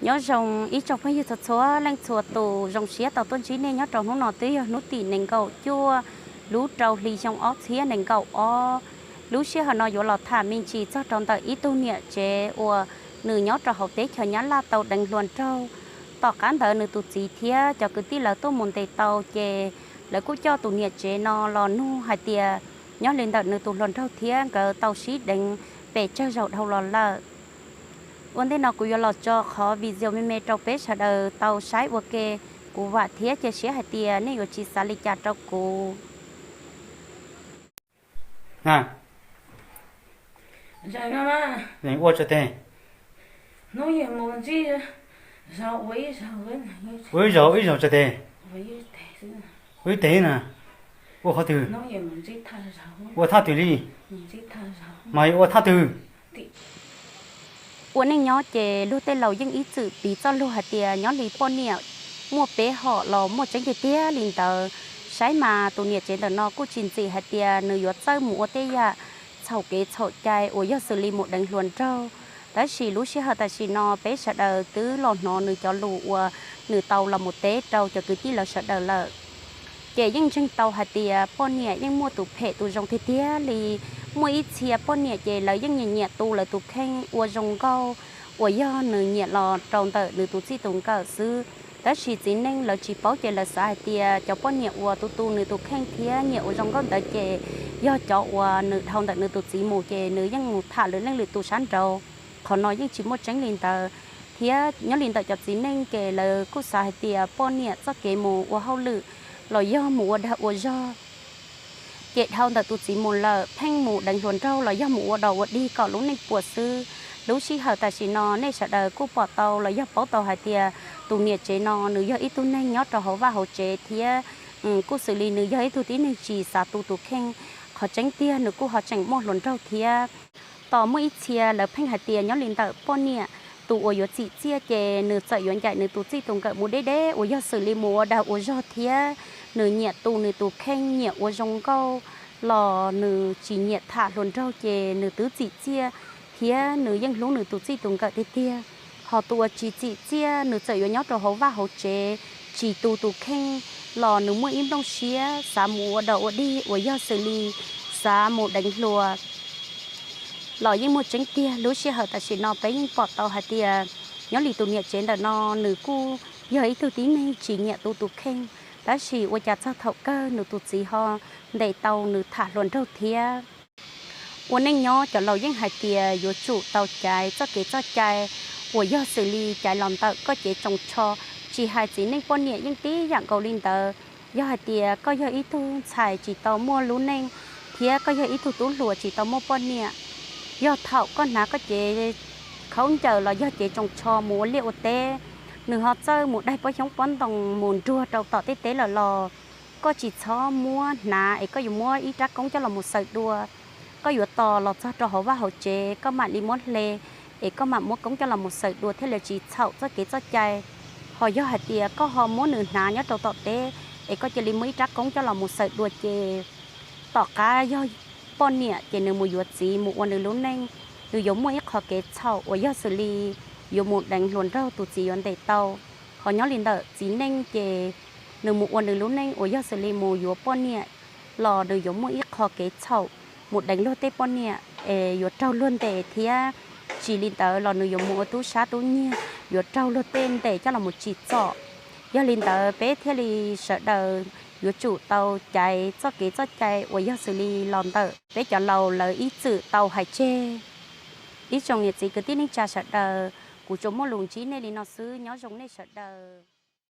Nyob zoo ib tsoom phooj ywg txhua txhua leej txhua tus, zoo siab tau tuaj ntsib nej nyob rau hnub no twb yog hnub tim nees nkaum cuaj lub rau hli xyoo ob txhiab nees nkaum ob. Lub sij hawm no yuav los tham me ntsis txog rau ntawm ib tug niam tsev uas nws nyob rau hauv teb chaws Nyab Laj tau deev hluas nraug. Tom qab ntawd nws tus txiv thiab cov kwv tij lawv tuaj mus ntes tau ces lawv kuj coj tus niam tsev no los nug hais tias nyob li ntawm nws tus hluas nraug thiab nkawd tau sib deev pes tsawg zaus dhau los lawm. Ua ntej no kuv yuav los tso qhov video me me rau peb sawv daws tau saib ua ke. Kuv vam thiab cia siab hais tias nej yuav tsis xav li cas rau kuv. Ua tso tes. Ua ib zaug ib zaug tso tes. Ua ib teg na. Ua qhov twg? Ua thaj twg li? Mas yuav ua thaj twg? Ua neej nyob ces luag tej laus yeej ib txwm piv txoj lus hais tias nyob li poj niam muaj peb hom los muaj tseeb tiag tiag li ntawd. Saib mas tus niam tsev ntawm no kuj tsis ntxim hais tias nws yuav txawj mus ua tej yam txhaum kev txhaum cai uas yog xws li mus deev hluas nraug. Tab sis lub sij hawm tam sim no peb sawv daws twb los hnov nws cov lus uas nws tau los mus teb rau cov kwv tij lawv sawv daws lawm. Ces yeej ntseeg tau hais tias poj niam yeej muaj tus phem tus zoo tiag tiag li. Muaj ib txhia poj niam ces lawv yeej nyiam nyiam tu lawv tus kheej ua zoo nkauj uas yog nws nyiam los rau ntawm nws tus txij tus nkawm xwb. Tab sis txiv neej lawv tsis paub ces lawv xav hais tias cov poj niam uas tu tu nws tus kheej thiab nyiam ua zoo nkauj ntawd ces yog cov uas nws dhau ntawm nws tus txiv mus ces nws yeej mus tham lwm leej lwm tus sab nraud. Qhov no yeej tsis muaj tseeb li ntawd. Thiab nyob li ntawm cov txiv neej ces lawv kuj xav hais tias poj niam txoj kev mus ua hauj lwm los yog mus ua dag ua zog ces dhau ntawm tus txiv mus lawm, pheej mus deev hluas nraug los yog mus ua dog ua dig kom lub neej puas xwb. Lub sij hawm tam sim no nej sawv daws kuj pom tau los yog paub tau hais tias tus niam tsev no nws yog ib tug neeg nyob rau hauv vaj hauv tsev thiab kuj xws li nws yog ib tug tib neeg tsis xav tu tus kheej. Qhov tseeb tiag nws kuj ho tseem muaj hluas nraug thiab. Tos muaj ib txhia lawv pheej hais tias nyob li ntawm poj niam, tus uas yuav txim txiaj ces nws txawm yuav ncaim nws tus txij tus nkawm mus deb deb uas yog xws li mus ua dag ua zog thiab nws nyiam tu nws tus kheej nyiam ua zoo nkauj los nws tsis nyiam tham hluas nraug ces nws twb txim txiaj thiab nws yeej hlub nws tus txij tus nkawm tiag tiag. Ho tus uas tsis txim txiaj nws txawm yuav nyob rau hauv vaj hauv tsev tsis tu tus kheej los nws muaj ib nplooj siab xav mus ua dog ua dig uas yog xws li xav mus deev hluas los yeej muaj tseeb tiag. Lub sij hawm tam sim no peb yeej pom tau hais tias nyob li tus niam tsev ntawm no nws kuj yog ib tug tib neeg tsis nyiam tu tus kheej, tab sis ua cas txog thaum kawg nws tus txiv ho ntes tau nws tham hluas nraug thiab. Ua neej nyob cov laus yeej hais tias yuav tsum tau caiv txoj kev txoj cai uas yog xws li caiv los ntawm koj cev tsoos tsho, tsis hais txiv neej poj niam yeej tib yam nkaus li ntawd. Yog hais tias koj yog ib tug ntxhais tsis tau muaj lub neej thiab koj yog ib tug tub hluas tsis tau muaj poj niam, yog thaum koj hnav koj cev khaub ncaws los yog cev tsoos tsho mus ua liaj ua teb, nws ho txawj mus daig pob xyoob pob ntoo mus nruag rau tom tej teb lawm los koj tsis txhob muab hnav es koj yuav muab ib rab koob coj los mus xaws dua. Koj yuav tos los txog rau hauv vaj hauv tsev koj mam li muab hle es koj mam muab koob coj los mus xaws dua thiaj li tsis txhaum txoj kev txoj cai. Ho yog hais tias koj ho muab nws hnav nyob rau tom teb es koj cia li muab ib rab koob coj los mus xaws dua ces tom qab yog poj niam ces nws mus yuav txiv mus ua nws lub neej, nws yuav muaj ib qho kev txhaum uas yog xws li yuav mus deev hluas nraug tus txiv yuav ntes tau. Ho nyob li ntawm txiv neej ces nws mus ua nws lub neej uas yog xws li mus yuav poj niam los nws yuav muaj ib qho kev txhaum mus deev luag tej poj niam es yuav raug luag ntes thiab tsis li ntawd los nws yuav mus ua tub sab tub nyiag yuav raug luag tej ntes coj los mus tsim txom. Yog li ntawd peb thiaj li sawv daws yuav tsum tau caiv txoj kev txoj cai uas yog xws li los ntawm peb cov laus lawv ib txwm tau hais tseg. Ib tsoom niam txiv kwv tij neej tsa sawv daws, kuv tsuas muaj lus ntsib nej li no xwb, nyob zoo nej sawv daws.